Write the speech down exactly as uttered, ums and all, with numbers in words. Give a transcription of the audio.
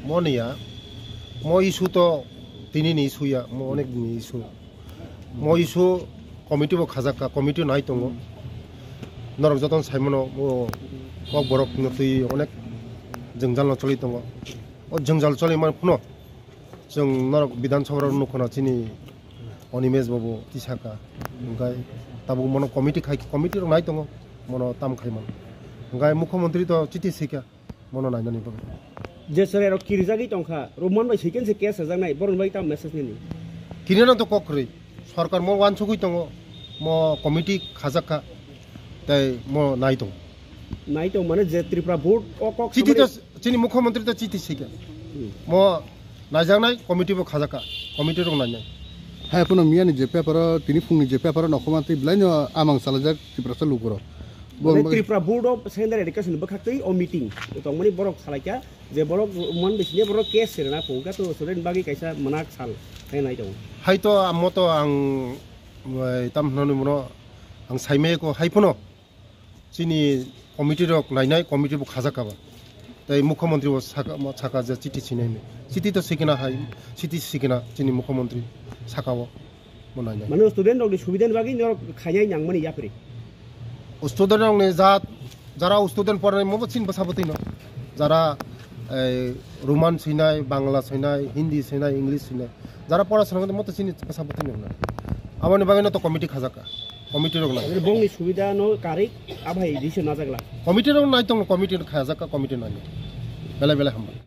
Mo niya, mo issue to tini ni issue ya, mo onek din ni issue. Mo issue committee bo khajak kha, committee nai tongo. Norok jotono sai mano, o kok borok no twi onek jwngjal no choli tongo. O jwngjal choli man phano chwng norok Bidhan Sabha rok nukho na chini Animesh babu tisaka. Hwnkhe tabuk mono committee khai, committee rok nai tongo, mono tam khai mano. Hwnkhe mukhyamantri to chiti sika. Mono nainani bagwi. Je sore rok kirijagwi tongkha, Roman bai second se case sajaknai, boroni bai tam message nini? Kinino to kok kwrwi. Sorkar mo wansugwi tongo, mo committee khajak kha, tei mo nai tongo. Nai tong mane je Tripura board o kok Chiti to sabari- chini mukhyamantri to chiti sika. Hmm. Mo naijaknai committee bo khajak kha, committee rok nainai. Hai phano miyani je paper o, tini phungni je paper o nokhoma twi belaino amang salajak Tiprasa lukuro. Bo Mane bagwi Tripura board o secondary education bwkhaktwi o meeting tongmani borok salaikha. Je borok man bisini borok case serena phungkha to student bagwi kaisa manak sal khe nai tongo. Hai to amo to ang, eh, tam hwnani mono ang saimaya ko hai phano chini committee rok nainai committee bo khajak kha ba. Tei mukhyamantri bo saka, mo saka je chiti sinai hinwi. Chiti to sikina hai, chiti sikina chini mukhyamantri saka o. Bo nainai. Mane student rokni subidani bagwi norok khainai nangmani yapri. Student rokni jat, jara student pornai mo bo chini bwsa bwtwi no. Jara, eh, Roman sinai, Bangla sinai, Hindi sinai, English sinai. Jara pora sinai mo to chini bwsa bwtwi no. Aboni bagwi no to committee khajak kha. Committee rok nai. Bongni subida no karik abai disi najagla. Committee rok nai tong committee khajak kha committee nai. Belai belai hambai.